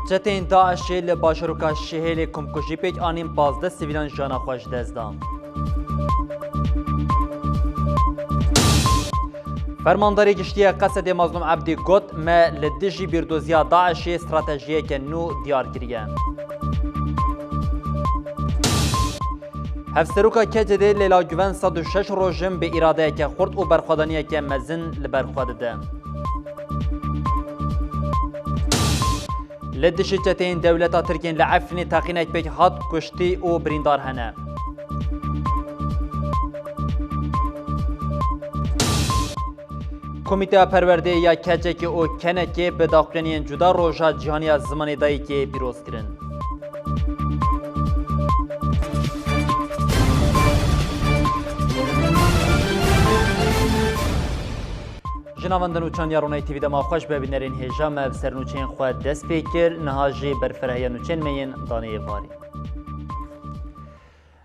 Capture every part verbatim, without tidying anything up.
Çeteyên DAIŞê li bajaroka Şihêlê komkujî pêk anîn, pazdeh sivîlan jiyana xwe ji dest dan. Fermandarê Giştî yê Qesedê Mazlûm Ebdî got, me li dijî bîrdoziya DAIŞê stratejiyeke nû diyar kiriye. Hevseroka K C D'ê Leyla Guven sed û şeş rojin bi îradeyeke xurt û berxwedaniyeke mezin li ber xwe dide. Li dijî çeteyên dewleta Tirkiyên li Efrînê teqînek pêk hat, kuştî û birîndar hene. Komîteya Perwerdeyê ya K C K û K N K'ê bi daxuyaniyên cuda Roja Cîhanî ya Zimanê Dayikê pîroz kirin. Ji navenda nûçan ya Ronahî T V dema xweş be, bînerên hêja me bi sernûçeyên xwe dest pê kir, niha jî berfirehîya nûçeyên me yên danê êvarî.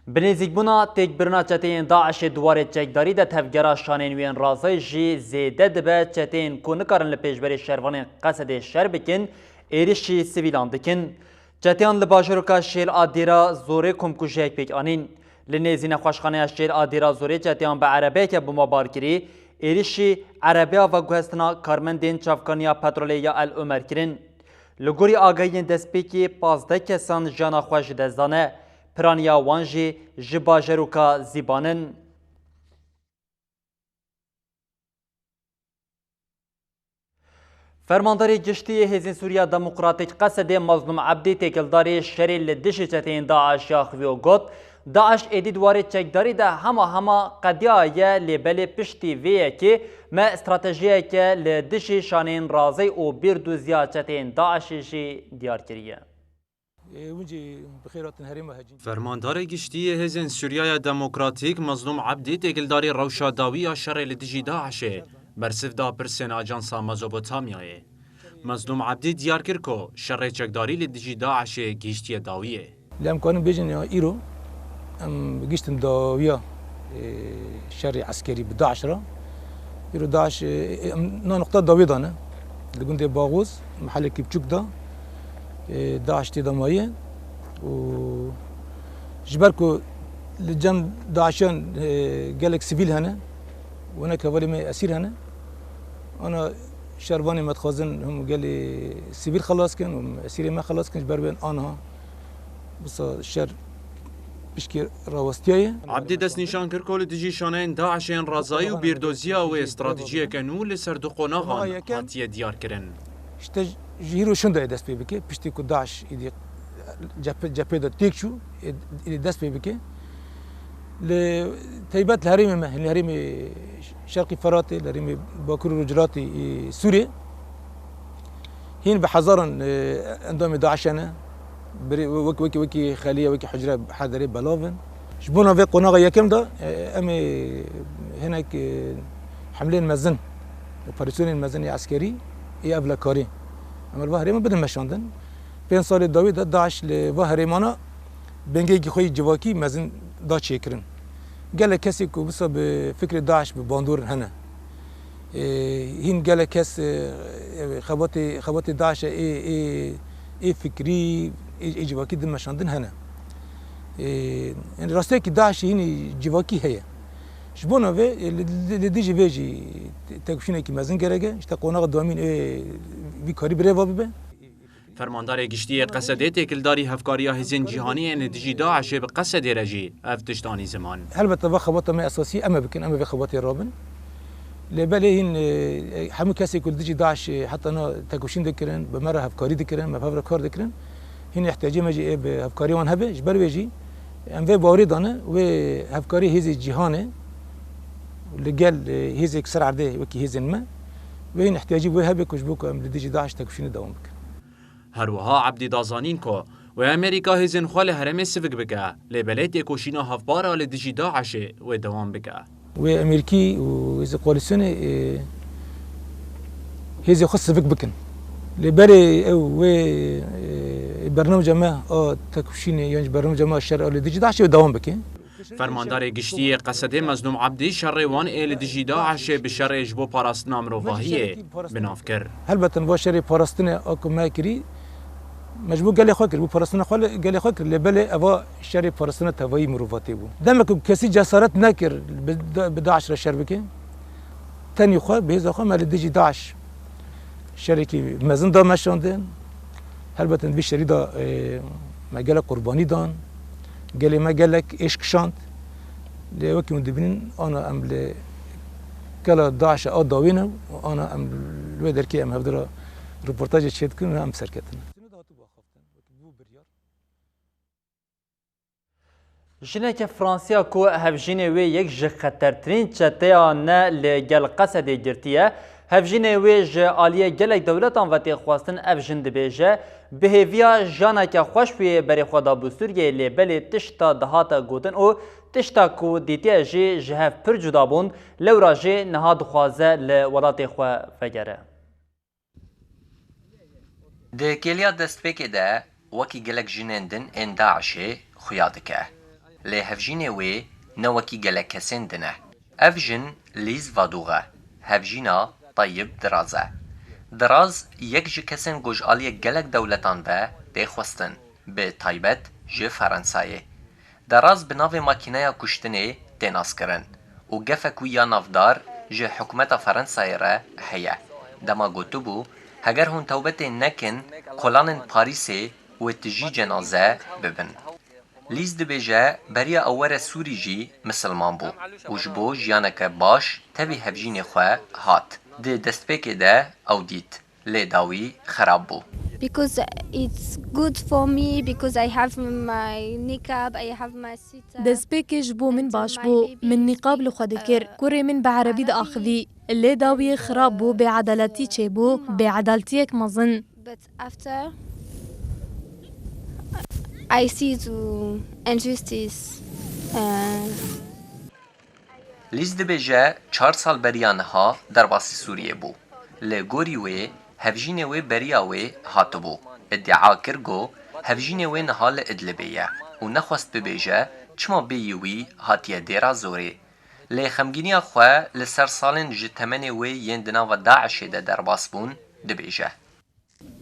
Bi nêzîkbûna têkbirina çeteyên DAIŞê di warê çekdarî de tevgera şanên wê yên razayî jî zêde dibe, çeteyên ku nikarin li pêşberî şervanên Qesedê şer bikin, êrişî sivîlan dikin. Çeteyan li bajaroka Şêl a Dêra Zorê komkujiyek pêk anîn. Li nêzî nexweşxaneya Şêl a Dêra Zorê çeteyan bi erebeyeke bombebar kirî, êrişî erebeya veguhestina karmendên çavkaniya petrolê ya El Omer kirin. Li gorî agahiyên destpêkê pazdeh kesan jiyana xwe ji dest dane, piraniya wan jî ji bajaroka Zîban in. Fermandarê Giştî yê Hêzên Sûriya Demokratîk Qesedê Mazlûm Ebdî têkildarî şerê li dijî çeteyên DAIŞ ya xivî û got, DAIŞ êdî di warê çekdarî de hema hema qediyaye, lê belê piştî vê yekê me stratejiyeke li dijî şanên razey û bîrdoziya çeteyên DAIŞê jî diyar kiriye. Ê, hûn jî bi xêr hatin herêma Hecîn. Fermandarê Giştî yê Hêzên Sûriyaya Demokratîk Mazlûm Ebdî têkildarî rewşa dawî ya şerê li dijî DAIŞê bersiv da pirsên Ajansa Mezopotamyayê. Mazlûm Ebdî diyar kir ku şerê çekdarî li dijî DAIŞê gihîştiye dawiyê. Lê em karin bêjin ya îro em gihîştin dawiya, e, şerê eskerî bi DAIŞ re. Îro DAIŞ, e, em na nuqta dawî dane. Li gundê Baxoz, mehelekî biçûk de, e, DAIŞ tê de maye û ji ber ku li cem DAIŞiyan, e, gelek sivîl hene, wênek hevalê me esîr hene. Ana şervanê me dixwazin him gelê sivîl xelas kin û esîrê me xelas kin, ji ber wê aniha wisa şer pişkê rawestiyaye. Ebdî destnîşan kir ku li dijî şaneyên DAIŞê yên razayî û bîrdoziya wê stratejiyeke nû li ser du qonaxan hatiye diyar kirin. Îşte ji hîro şûnde dest pê bike, piştî ku DAIŞ êdî cephe, cephê de têk çû, ê, ê dest pê bike. Li teybet li herêmê me, li herêmê Şerqî Feratê, li herêmê Bakur û Rojhilatê, ê, Sûriyê, hîn bi hezaran, e, endamê DAIŞ hene. Birê, wek, wekî, wekî xeliye, wekî hucre her derê belav in. Ji bona vê qonaxa yekem de, e, em ê hinek, e, hemleyên mezin, operasyonên mezin ê eskerî, ê evlekarî, em li va herêma bidin meşandin. Pênc salê dawî de DAIŞ li va herêmana bengeyekî xwe yî civakî mezin da çêkirin. Gelek kesê ku wisa bi fikrê DAIŞ bi bandor hene. Ê, hîn gelek kes, ê, xebatê, xebatê DAIŞê ê, ê, ê fikrî, ê, ê civakî din meşandin hene. Ê, yani rastiyekî DAIŞê hînî civakî heye. Ji bona vê, ê, li, li, li dijî vê jî te-, têkoşînekî mezin gerek e. Îşte qonaxa duyemîn ê vî karî bi rê ve bibe. Fermandarê Giştî yê Qesedê têkildarî hevkariya hêzên cîhanî yên li dijî DAIŞê bi Qesedê re jî ev tişt anî ziman. Helbet va xebata me esasî em ê bikin, em ê vê xebatê rabin. Lê belê hîn, e, hemû kesê ku li dijî DAIŞê heta na têkoşîn dikirin, bi me re hevkarî dikirin, me bi hev re kar dikirin, hîn îhtiyacê me jî ê bi hevkarî wan hebe. Ji ber wê jî em vê bawerî dane, wê hevkarî hêzê cîhanê li gel, e, hêzêk ser erdê wekî hêzên me, wê hîn îhtiyacî wê hebe ku ji bo ku em li dijî DAIŞ têkoşînê dewam bikin. Her wiha Ebdî da zanîn ku wê Amerîka hêzên xwe li herêmê sivik bike, lê belê têkoşîna hevpar a li dijî DAIŞê wê dewam bike. Wê Amerîkî û hêzên koalîsyonê, e, hêzên xwe sivik bikin. Lê berê ew wê, e, bernameca me a têkoşînê yan jî bernameca me a şer a li dijî DAIŞê wê dewam bike. Fermandarê Giştî yê Qesedê Mezlûm Ebdî şerê wan ê li dijî DAIŞê bi şerê ji bo parastina mirovahiyê bi nav kir. Helbet va şerê parastinê a ku me kirî, Me ji bo gelê xwe kir, bo parastina xwe li, gelê xwe kir, lê belê eva şerê parastina tevayî mirovatê bû. Demek ku kesî cesaret nekir bi, bi DAIŞ re şer bike, tenî xwe, bi hêza xwe me li dijî DAIŞ şerekî mezin da meşandin. Helbet di vî şerî de, e, me gelek qurbanî dan, gelê me gelek êş kişand. Lê wekî hûn dibînin, ana em li gela DAIŞ a dawî ne, ana em li wê derkê em hevdira reportajê çêdikin û em serketin. Jineke Fransiya ku hevjînê wê yek ji xetertirîn çeteya ne li gel Qesedê girtiye, hevjînê wê ji aliyê gelek dewletan ve tê xwestin, ev jin dibêje, bi hêviya jiyaneke xweş wê berê xwe da bi Sûriyeyê, lê belê tişta dihate gotin û tişta ku dîtiye jî ji hev pir cuda bûn, lewra jî niha dixwaze li welatê xwe vegere. Di kêliya destpêkê de wekî gelek jinên din ên DAIŞê xuya dike. Lê hevjînê wê ne wekî gelek kesên din e. Ev jin Lîz Vadûx e, hevjîna Tayyib Diraz e. Diraz yek ji kesên ku ji aliyê gelek dewletan ve tê xwestin, bi taybet ji Ferensayê. Deraz bi navê makîneya kuştinê tê naskirin û gefek wî ya navdar ji hikûmeta Ferensayê re heye. Dema gotibû, heger hûn tewbetê nekin, kolanên Parîsê wê tijî cenaze bibin. Lîz dibêje, beriya ew were Sûrî jî misilman bû û ji bo jiyaneke baş tevî hevjînê xwe hat. Di destpêkê de ew dît. Lê dawî xerab bû. Because it's good for me, because I have my niqab, I have my sitar. Destpêkê ji bo min baş bû. Min nîqab li xwe dikir. Kurê min bi erebî diaxivî. Lê dawiyê xirab bû, bêedaletî çêbû, bêedaletiyek mezin. But after I see the injustice, uh, Lîz dibêje, çar sal beriya niha derbasî Sûriyê bû. Li gorî wê, hevjînê wê beriya wê hatibû. Îdia kir ku hevjînê wê niha li Idlibê ye û nexwest bibêje çima bêyî wî hatiye dêra zorê. Lê xemgîniya xwe li ser salên ji temenê wê yên di nava DAIŞê de derbas bûn, dibêje.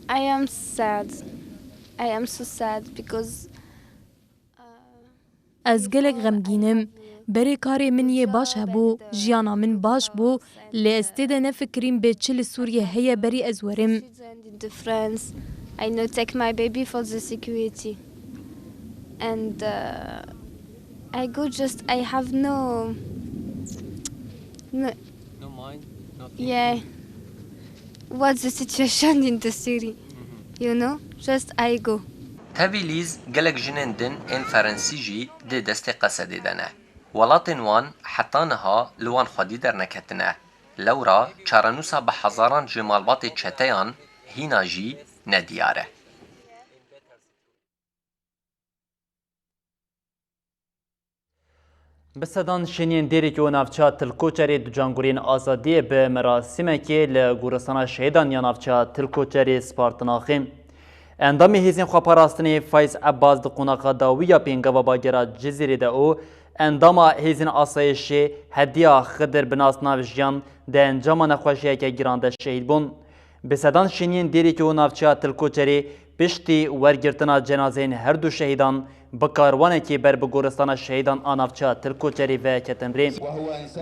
I am sad. I am so sad because, uh, Ez gelek xemgîn im. Berê karê min yê baş hebû, jiyana min baş bû, lê ez tê de nefikirîm bê çi li Sûriyê heye berî ez werim. Citizen in the France. I now take my baby for the security. And, uh, I go just, I have no, no, No mind, nothing. Yeah. What's the situation in the city? Mhm. You know? Just I go. Tevî Lîz gelek jinên din ên Ferensî jî di destê Qesedê de ne. Welatên wan heta niha li wan xwedî derneketine. Lewra çarenûsa bi hezaran ji malbatê çeteyan hîna jî nediyar e. Bi sedan şêniyên Dêrikê û navçeya Tilkoçerê di Canguriyên Azadiyê bi merasîmekê li Goristana Şehîdan ya navçeya Tilkoçerê spartin axê. Endamê Hêzên Xweparastinê Faiz Ebbas di qonaxa dawî ya pêngava bagera Cizîrê de û endama Hêzên Asayişê Hediya Xidir bi nasnav Jiyan di encama nexweşiyeke giran de şehîd bûn. Bi sedan şêniyên Dêrikê û navçeya Tilkoçerê piştî wergirtina cenazeyên her du şehîdan bi karwanekê ber bi goristana şehîdan a navçeya Tilkoçerê ve ketin rê.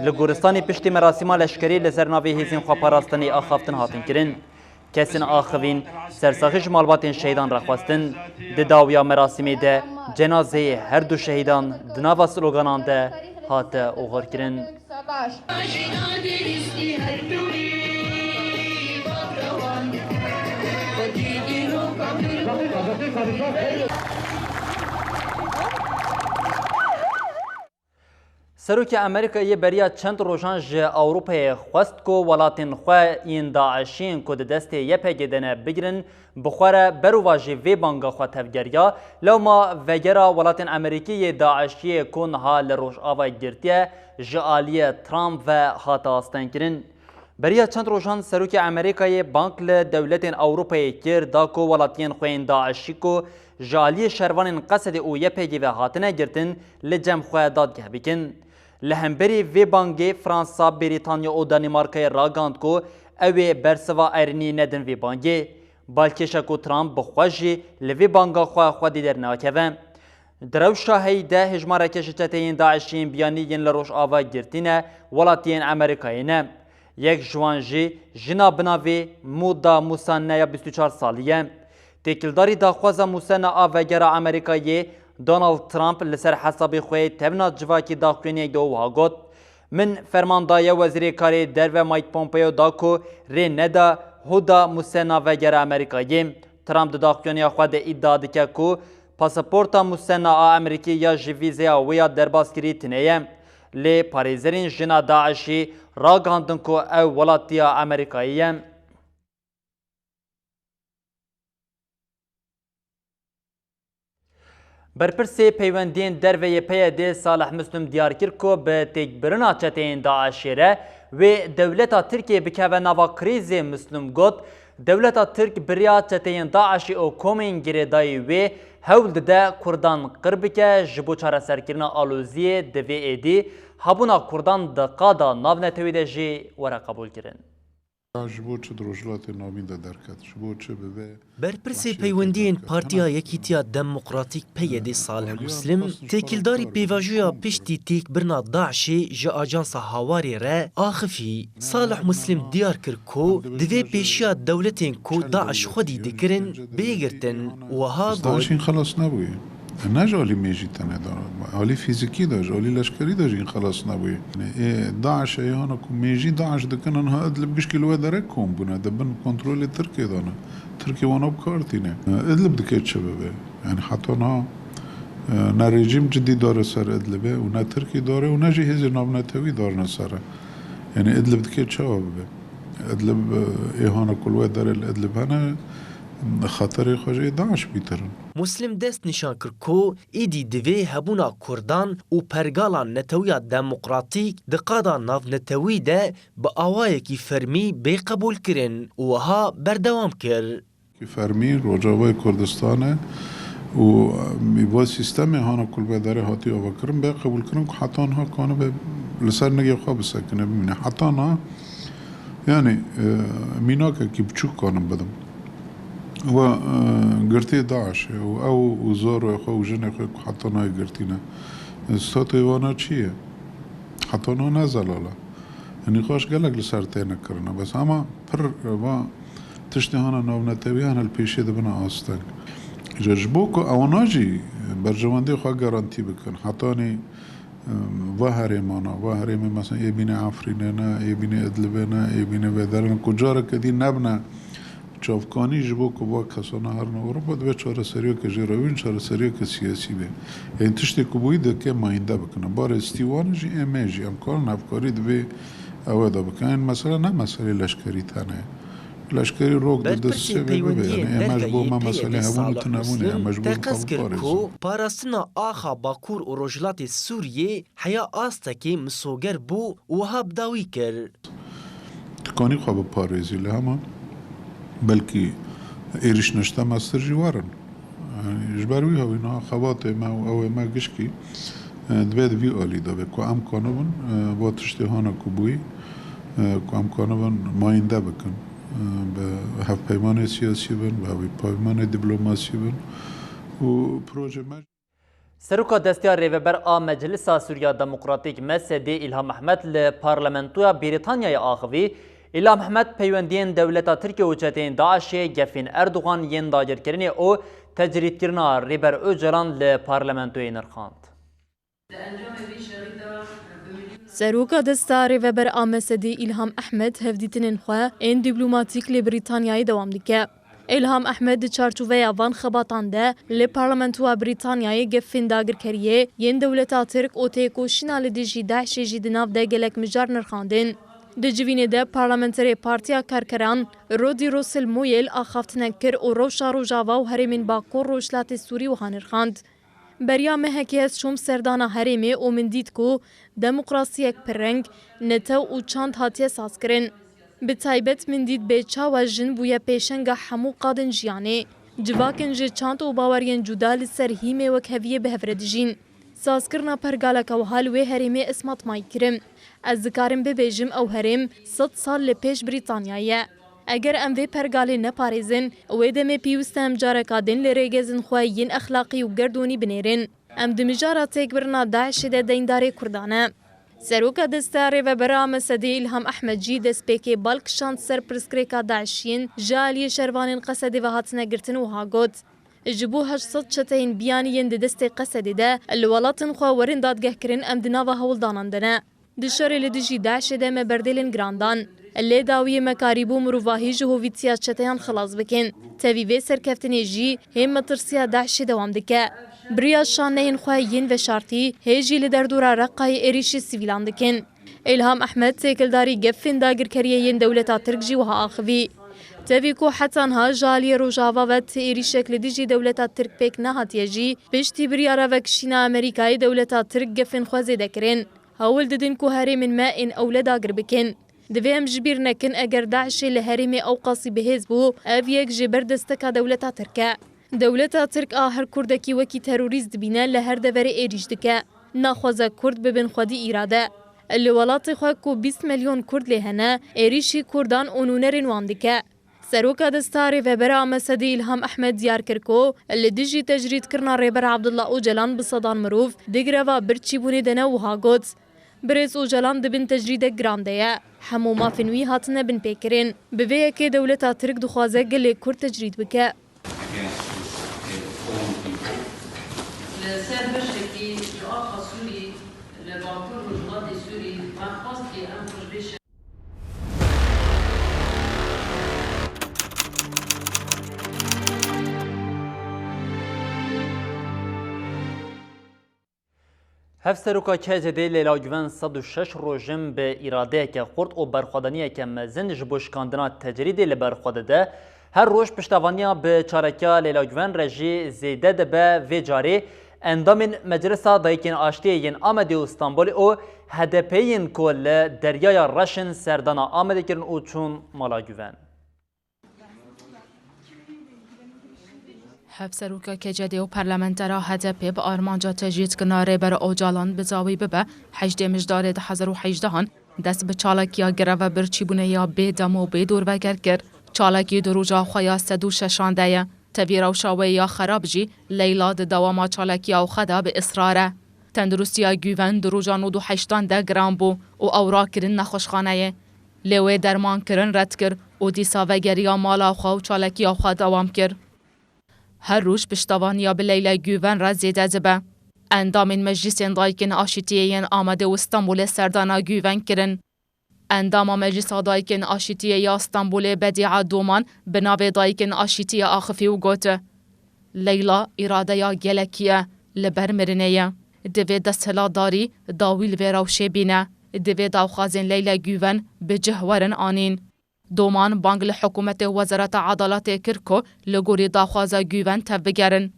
Li goristanê piştî merasîma leşkerî li ser navê Hêzên Xweparastinê axaftin hatin kirin. Kesên axivîn sersaxî ji malbatên şehîdan re xwestin. Di dawiya merasîmê de cenazeyê her du şehîdan di nava sloganan de hate oxirkirin. Serokê Amerîkayê beriya çend rojan ji Ewropayê xwest ku welatên xwe yên DAIŞî yên ku di destê Y P G de ne bigirin, bi xwe re berovajî vê banga xwe tevgeriya, lewma vegera welatên Amerîkî yê DAIŞî yê ku niha li Rojava girtiye, ji aliyê Trump ve hate astengkirin. Beriya çend rojan Serokê Amerîkayê bang li dewletên Ewropayê kir, da ku welatiyên xwe yên DAIŞî ku ji aliyê şervanên Qesedê û Y P G ve hatine girtin, li cem xwe dadgeh bikin. Li hemberî vê bangê Fransa, Brîtanya û Danîmarkayê ragihand ku ew ê bersiva erênî nedin vê bangê. Balkêş e ku Trump bi xwe jî li vê banga xwe xwedî dernakeve. Di rewşa heyî de hêjmareke ji çeteyên DAIŞ yên biyanî yên li Rojava girtî ne welatiyên Amerîkayê ne. Yek ji wan jî jina bi navê Muda Musanna ya bîst û çar salî ye. Têkildarî daxwaza Musanna a vegera Amerîkayê Donald Trump li ser hesabê xwe yê tevna civakî daxuyaniyek de wiha got, Min ferman daye Wezîrê Karê Derve Mike Pompeo da ku rê neda Huda Musanna vegere Amerîkayê. Trump di daxuyaniya xwe de îdia dike ku pasaporta Musanna a Amerîkî ya ji vîzeya wê ya derbaskirî tune ye. Lê parêzerên jina DAIŞ'î ragihandin ku ew welatiya Amerîkayê ye. Berpirsê peywendiyên derve yê P Y D Salih Muslim diyar kir ku bi têkbirina çeteyên DAIŞ'ê re wê dewleta Tirkiyê bikeve nava krîzê. Muslim got, Dewleta Tirk bi riya çeteyên DAIŞ'ê û komên girêdayî wê hewl dide Kurdan qir bike, ji bo çareserkirina aloziyê di vê êdî hebûna Kurdan di qada navnetewî de jî were qebûlkirin. Ji bo çi di Rojhilatê Navîn de derket? Ji bo çi bi vê Berpirsê peywendiyên Partiya Yekîtiya Demokratîk P Y D Salih Muslim têkildarî pêvajoya piştî têkbirina DAIŞ'ê ji Ajansa Hawarê re axifî. Salih Muslim diyar kir ku divê pêşiya dewletên ku DAIŞ xwedî dikirin bê girtin. Wiha got, DAIŞ înxelas nebûye. Ne ji alî mêjî tenê de, alî fîzîkî de, ji alî leşkerî de jî înxelas nebûye. Ê DAIŞ ê hana ku mêjî DAIŞ dikin, niha Idlib gişkî li wê derê kom bûne, di bin kontrolê Tirkiyê de ne. Tirkiye wana bi kar tîne. Idlib dike çi bibe? Yani heta niha, e, ne rejîm cidî dare ser Idlibê û ne Tirkî dare û ne jî hêzên navnetewî darine ser. Yani Idlib dike çawa bibe? Idlib, e, ê hana ku li wê derê li Idlib hene, xeterê xwe ji DAIŞ bîtirin. Muslim dest nîşan kir ku êdî divê hebûna Kurdan û pergala netewiya demokratîk di qada navnetewî de bi awayekî fermî bê qebûlkirin û wiha berdewam kir. Fermî Rojavayê Kurdistanê û, em, va sîstemê hana ku li vê derê hatiye avakirin, bê qebûlkirin ku heta niha kanibe li ser nigê xwe bisekine, bimîne. Heta niha, yanî, e, mînakekî biçûk kanim bidim. Wa, e, girtî DAIŞ'ê û ew û zaroyê xwe û jinê xwe ku heta niha girtî ne. Statûyê wana çi ye? Heta niha ne zelal e. Nîqaş gelek li ser têne kirine. Bes hema pir va tiştê hana navnetewî hene li pêşê dibine asteng. Ji, ji bo ku ewana jî berjewendiyê xwe garantî bikin. Hetanî, em, va herêmana, va herêmê mesela ê bînê Efrînê ne, ê bînê Idlibê ne, ê bînê vê derê ne, ku careke dî nebine çavkanî ji bo ku va kesana herine Ewropa, divê çareseriyeke jê re bîn, çareseriyeke siyasî bê. Ên tiştê ku bûyî dike mayînde bikine. Barê stî wan jî ê me jî em karin hevkarî divê ew ê de bikin. Ên mesele ne meselê leşkerî tenê. Leşkerî rok di dest çê vê bibe. Yani ê me ji bo me meselê hebûn û tunebûnê, em me ji bo teqez kir ku parastina axa Bakur û Rojhilatê Sûriyê heya astekê misoger bû û wiha bi dawî kir. Dikanî xwe biparêzî, lê hema belkî êrîş neşte mestir jî werin. Yanî ji ber wî hewî niha xebatê me û ew ê me gişkî, e, divê di vî alî de be ku em kanibin, e, va tiştê hana ku bûyî, e, ku em kanibin mayînde bikin. E, bi hevpeymanê siyasî bin, bi hevpeymanê dîplomasî bin û projê me Seroka Desteya Rêveber a Meclisa Sûriya Demokratîk, M S D, Îlham Ehmed li Parlamentoya Brîtanyayê axivî. Îlham Ehmed peywendiyên dewleta Tirkiye û çeteyên DAIŞ'ê gefên Erdogan yên dagirkirinê û tecrîdkirina Rêber Ocalan li parlamentoyê nirxand. Seroka Desteya Rêveber a M S D Îlham Ehmed hevdîtinên xwe ên dîplomatîk li Brîtanyayê dewam dike. Îlham Ehmed di çarçoveya van xebatan de li Parlamentoya Brîtanyayê gefên dagirkeriyê yên dewleta Tirk û têkoşîna li dijî DAIŞ'ê jî di nav de gelek mijar nirxandin. Di civînê de parlamenterê Partiya Karkeran Rody Russell Moyel axaftinek kir û rewşa Rojava û herêmên Bakur Rojhilatê Sûrî wiha nirxand. Beriya mehekê ez çûm serdana herêmê û min dît ku demokrasiyek pirreng, netew û çand hatiye sazkirin. Bi taybet min dît bê çawa jin bûye pêşenga hemû qadên jiyanê. Civakên ji çand û baweriyên cuda li ser hîmê wekheviyê bi hev re dijîn. Sazkirina pergaleka wiha li wê herêmê ez matmayî kirim. Ez dikarim bibêjim ew herêm sed sal li pêş Brîtanyayê ye. Eger em vê pergalê neparêzin, wê demê pêwîst e em careka din li rêgezên xwe yên exlaqî û gerdûnî binêrin. Em di mijara têkbirina DAIŞê de deyndarê Kurdan e. Seroka Desteya Rêvebera Mesedê Îlham Ehmed jî destpêkê bal kişand ser pirsgirêka DAIŞ yên ji aliyê şervanên Qesedê ve hatine girtin wiha got, Ji bo heşt sed çeteyên biyanî yên di destê Qesedê de li welatên xwe werin dadgehkirin em di nava hewldanan de ne. Di şerê li dijî DAIŞê de me berdêlên giran dan. Lê dawiyê me karîbû mirovahî ji hovîtiya çeteyan xilas bikin. Tevî vê serkeftinê jî hê metirsiya DAIŞê dewam dike. Bi riya şaneyên xwe yên veşartî, hê jî li derdora Reqayê êrîşî sivîlan dikin. Îlham Ehmed têkildarî gefên dagirkeriyê yên dewleta Tirk jî wiha axivî. Tevî ku heta niha ji aliyê Rojava ve ti êrîşek li dijî dewleta Tirk pêk nehatiye jî, piştî biryara vekişîna Amerîkayê dewleta Tirk gefên xwe zêde kirin. Hewl didin ku herêmên me ên ewle dagir bikin. Divê em ji bîr nekin eger DAIŞê li herêmê ewqasî bihêz bû, ev yek ji ber desteka dewleta Tirk e. Dewleta Tirk a her Kurdekî wekî terorîst dibîne, li her deverê êrîş dike. Naxwaze Kurd bibin xwedî îrade. Li welatê xwe ku bîst milyon Kurd lê hene, êrîşî Kurdan û nûnerên wan dike. Seroka Desteya Rêvebera Mesedê Îlham Ehmed diyar kir ku li dijî tecrîdkirina Rêber Abdullah Ocalan bi sedan mirov di greva birçîbûnê de ne wiha got, Birêz Ocalan di bin tecrîdek giran de ye. Hemû mafên wî hatine binpêkirin. Bi vê yekê dewleta Tirk dixwaze gelê Kurd tecrîd bike. Li ser beşekî ji axa Sûrî li Bakur Rojhilatê Sûrî me xwest kê em xwe ji vê şer Hevseroka K C D'ê Leyla Guven sed û şeş rojin bi îradeyeke xurt û berxwedaniyeke mezin ji bo şikandina tecrîdê li ber xwe dide. Her roj piştevaniya bi çalakiya Leyla Guven re jî zêde dibe. Vê carê endamên Meclisa Dayikên Aştiyê yên Amedê û Stenbolê û H D P'ê yên ku li Deryaya Reş in serdana Amedê kirin û çûn mala Guven. Hevseroka K C D û parlamentera H D P bi armanca tecrîdkirina Rêber Ocalan bi dawî bibe, hejdê Mijdarê du hezar û hejdehan dest bi çalakiya greva birçîbûnê ya bê dem û bê dorveger kir. Çalakî di roja xwe ya sed û şeşan de ye. Tevî rewşa wê ya xerab jî Leyla di dewama çalakiya xwe de bi israr e. Tenduristiya Guven di roja nod û heştan de giran bû û ew rakirin nexweşxaneyê. Lê wê derman kirin red kir û dîsa vegeriya mala xwe û çalakiya xwe dewam kir. Her roj piştevaniya bi Leyla Guven re zêde dibe. Endamên Meclîsên Dayikên Aşîtiyê yên Amedê û Stenbolê serdana Guven kirin. Endama Meclîsa Dayikên Aşîtiyê ya Stenbolê Bedîa Doman bi navê Dayikên Aşîtiyê axifî û got, Leyla îradeya gelekî ye, li ber mirinê ye. Divê desthilatdarî dawî li vê rewşê bîne. Divê daxwazên Leyla Guven bi cih werin anîn. Doman bang li hikûmetê û Wezareta Edaletê kir ku li gorî daxwaza Guven tevbigerin.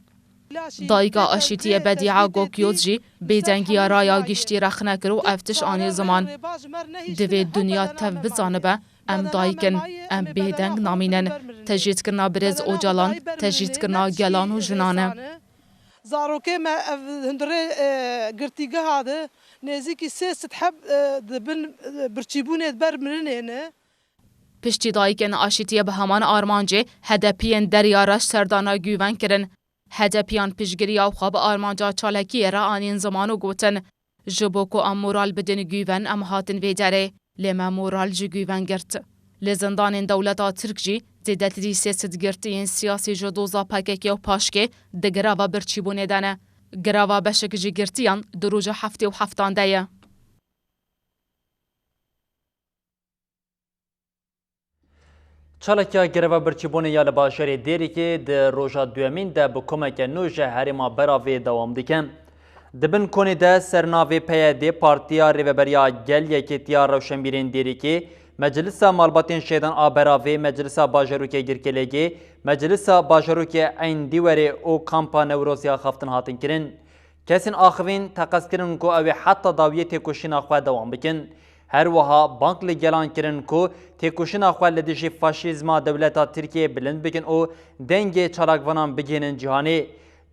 Dayika Aşîtiyê Bedîa Gokyot jî bêdengiya raya giştî rexne kir û ev tişt anî ziman. Divê dinya tev bizanibe, em dayik in, em bêdeng namînin. Tecrîdkirina birêz Ocalan, tecrîdkirina gelan û jinan e. Zarokê me ev hundirê, e, girtîgeha de nêzîkî sê sed heb, e, di bin, e, birçîbûnê ber mirinê ne. Piştî Dayikên Aşîtiyê bi heman armancê H D P'iyên Derya Reş serdana Guven kirin. H D P'yan piştgiriya xwe bi armanca çalakiyê re anîn ziman û gotin, Ji bo ku em moral bidin Guven em hatin vê derê. Lê me moral ji Guven girt. Li zindanên dewleta Tirk jî zêdetirî sê sed girtiyên siyasî ji doza P K K û paşkê di greva birçîbûnê de ne. Greva beşek ji girtiyan di roja heftê û heftan de ye. Çalakiya greva birçîbûnê ya li bajarê Dêrikê di roja duyemîn de bi komeke nû ji herêma Beravê dewam dike. Di bin konê de sernavê P Y D, Partiya Rêveberiya Gel, Yekêtiya Rewşenbîrên Dêrikê, Meclisa Malbatên Şehîdan a Beravê, Meclisa Bajarokê Girkêlêgê, Meclisa Bajarokê Eyn Dîwerê û Kampa Newrozê axaftin hatin kirin. Kesên axivîn teqez kirin ku ew ê heta dawiyê têkoşîna xwe dewam bikin. Her wiha bang li gelan kirin ku têkoşîna xwe li dijî faşîzma dewleta Tirkiyeyê bilind bikin û dengê çalakvanan bigihînin cîhanê.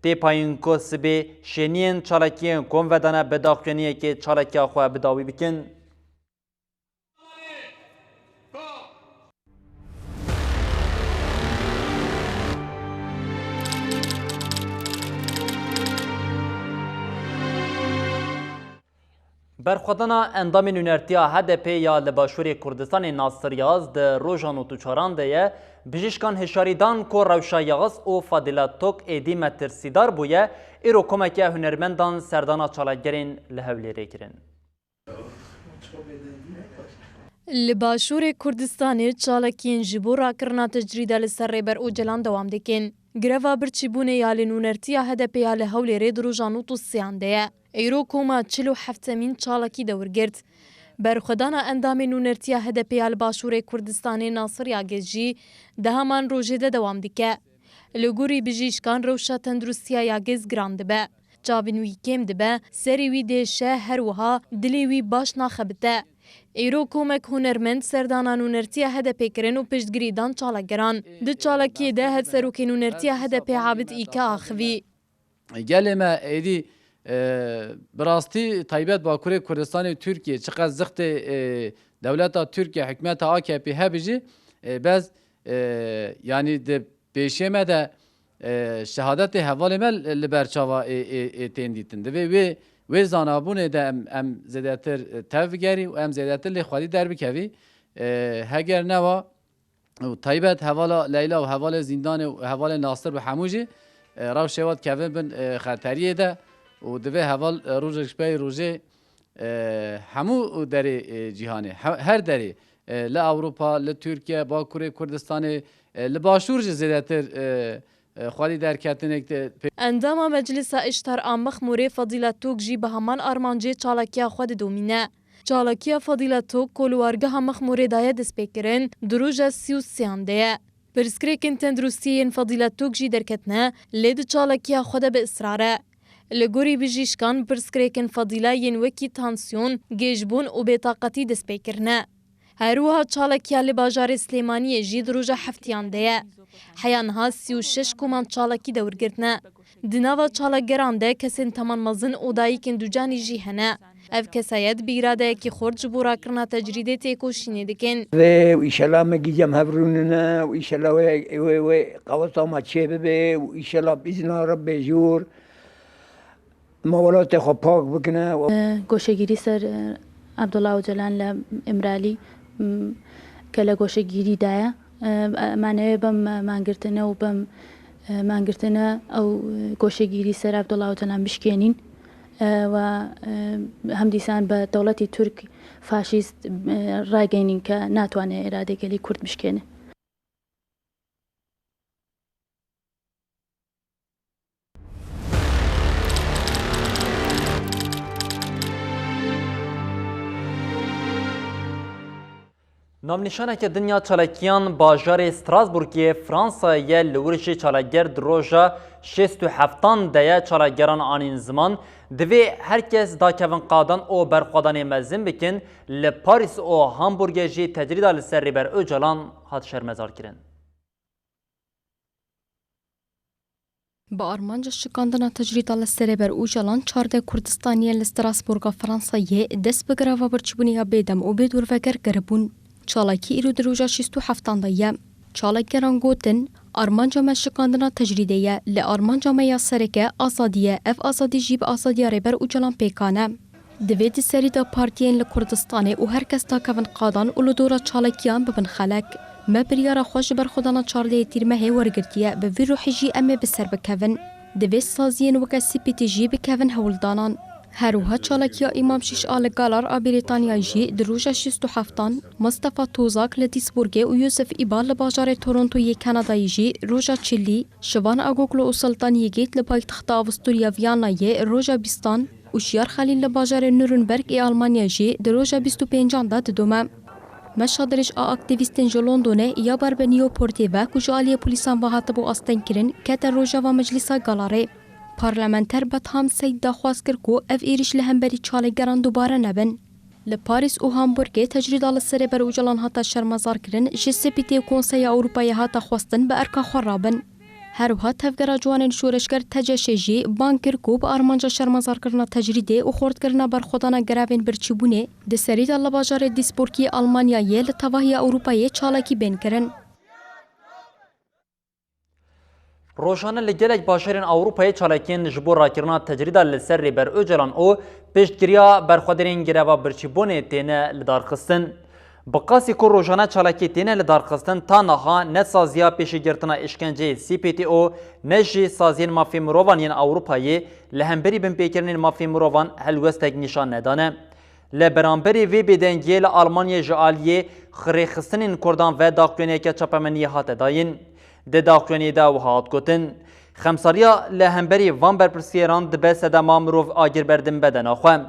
Tê payîn ku sibê şêniyên çalakiyên kom vedane bi daxuyaniyekê çalakiya xwe bi dawî bikin. Berxwedana endamên nûnertiya H D P ya li Başûrê Kurdistanê Nasir Yaz di roja nod û çaran de ye, bijîşkan hişyarî dan ku rewşa Yaz û Fadîla Tok êdî metirsîdar bûye, îro komeke hunermendan serdana çalakgerên li Hewlêrê kirin. Li Başûrê Kurdistanê çalakiyên ji bo rakirina tecrîda li ser Rêber Ocalan dewam dikin. Greva birçîbûnê ya li nûnertiya H D P ya li Hewlêrê di roja nod û sêyan de ye. Îro koma çil û heftemîn çalakî dewr girt. Berxwedana endamên nûnertiya H D P ya li Başûrê Kurdistanê Nasir Yagez jî di heman rojê de dewam dike. Li gorî bijîşkan rewşa tenduristiya Yagez giran dibe. Çavên wî kêm dibe, serê wî diêşe, her wiha dilê wî baş naxebite. Îro komek hunermend serdana nûnertiya H D P kirin û piştgirî dan çalakgeran. Di çalakiyê de hevserokê nûnertiya H D P Abid Îke axivî. Gelê me êdî, e, bi rastî taybet Bakurê Kurdistanê û Tirkiye çiqas zixtê, e, dewleta Tirkiye, hikûmeta A K P hebî jî, e, bez, e, yanî di pêşê me de, e, şehadetê hevalê me li ber çava ê, ê, ê tên dîtin. Divê wê, wê zanabûnê de em, em zêdetir, e, tev bigerî û em zêdetir lê xwedî derbikevî. E, heger newa, û taybet hevala Leyla û hevalê zîndanê û hevalê Nasir bi hemû jî, e, rewşê we dikevin bin, e, xeteriyê de û divê heval, e, rojek ji pey rojê, e, hemû derê, e, cîhanê, he-, her derê, e, li Ewropa, li Tirkiye, Bakurê Kurdistanê, e, li Başûr jî zêdetir, e, e, xwedî derketinek de pê- Endama Meclisa Îştar a Mexmûrê Fadîla Tok jî bi heman armancê çalakiya xwe didomîne. Çalakiya Fadîla Tok ku li wargeha Mexmûrê daye destpêkirin, di roja sî û sêyan de ye. Pirsgirêkên tenduristiyê yên Fadîla Tok jî derketine, lê di çalakiya xwe de bi israr e. Li gorî bijîşkan pirsgirêkên Fadîla yên wekî tansiyon, gêjbûn û bêtaqetî destpêkirine. Her wiha çalakiya li bajarê Silêmaniyê jî di roja heftiyan de ye. Heya niha sî û şeş koman çalakî dewr girtine. Di nava çalakgeran de kesên teman mezin û dayikên ducanî jî hene. Ev kesayet bi îradeyekî xurt ji bo rakirina tecrîdê têkoşînê dikin. Ve û îşela me gîcem hev rûnine û îşela wê, wê, wê qeweta me çê bibe û îşela bi îzna Rebbê jûr me welatê xwe pak bikine. Goşegirî ser, e, Abdullah Ocalan li Îmralî, m, ke li goşegirî de ye. E, me newê bim, e, mangirtine û bim, e, mangirtine ew, e, goşegirî ser Abdullah Ocalan bişkênîn, e, we, e, hemdîsan bi dewletî Tirk faşîst, e, rageynîn ke natwane îradê gelî Kurd bişkêne. Navnîşaneke din ya çalakiyan bajarê Strasbourgê Fransayê ye, li wir jî çalakger di roja şêst û heftan de ye çalakgeran anîn ziman. Divê her kes dakevin qadan û berxwedanê mezin bikin. Li Parîs û Hamburgê jî tecrîda li ser Rêber Ocalan hat şermezarkirin. Bi armanca şikandina tecrîda li ser Rêber Ocalan, çardeh Kurdistaniye li Strasbourga Fransayê dest bi greva birçîbûnê ya bêdem û bêdorveger kiribûn. Çalakî îro di roja şêst û heftan de ye. Çalakgeran gotin, armanca me şikandina tecrîdê ye, lê armanca me ya sereke azadî ye, ev azadî jî bi azadiya Rêber Ocalan pêkan e. Divê di serî de partiyên li Kurdistanê û her kes dakevin qadan û li dora çalakiyan bibin xelek. Me biryara xwe ji berxwedana çardehê Tîrmehê wergirtiye, bi vî ruhî jî em ê bi ser bikevin. Divê saziyên weke C P T jî bikevin hewldanan. Her wiha çalakiya Îmam Şîş a li Galar a Brîtanyayê jî di roja şêst û heftan, Mustafa Tozak li Duisburgê û Yusuf Îbal li bajarê Torontoyê Kanadayê jî roja çilî, Şivan Agoglu û Sultan Yigît li paytexta Avusturya Viyanayê roja bîstan, û Şiyar Xelîl li bajarê Nuremberg ê Almanya jî di roja bîst û pêncan de didome. Meşa dirêj a aktîvîstên ji Londonê ya ber bi Newportê ve ku ji aliyê polîsan ve hatibû astengkirin, kete rojeva Meclîsa Galarê. Parlamenter Betham Seyd daxwaz kir ku ev êrîş li hemberî çalakgeran dubare nebin. Li Parîs û Hamburgê tecrîda li ser Rêber Ocalan hate şermezarkirin, ji C P T û Konseya Ewropayê hate xwestin bi erka xwe rabin. Her wiha Tevgera Ciwanên Şoreşger T C Ş jî bang kir ku bi armanca şermezarkirina tecrîdê û xurtkirina berxwedana grevên birçîbûnê di serî de li bajarê Duisburgê Almanyayê li tevahiya Ewropayê çalakî bên kirin. Rojane li gelek bajarên Ewropayê çalakiyên ji bo rakirina tecrîda li ser Rêber Ocalan û piştgiriya berxwedêrên greva birçîbûnê têne lidarxistin. Bi qasî ku rojane çalakî têne lidarxistin, ta niha ne saziya pêşîgirtina îşkenceyê C P T û ne jî saziyên mafê mirovan yên Ewropayê li hemberî binpêkirinên mafê mirovan helwestek nîşan nedane. Li beramberî vê bêdengiyê li Almanyayê ji aliyê rêxistinên Kurdan ve daxuyaniyeke çapemeniyê hate dayîn. Di daxuyaniyê de wiha hat gotin, xemsariya li hemberî van berpirsiyêran dibe sedema mirov agir berdin bedena xwe.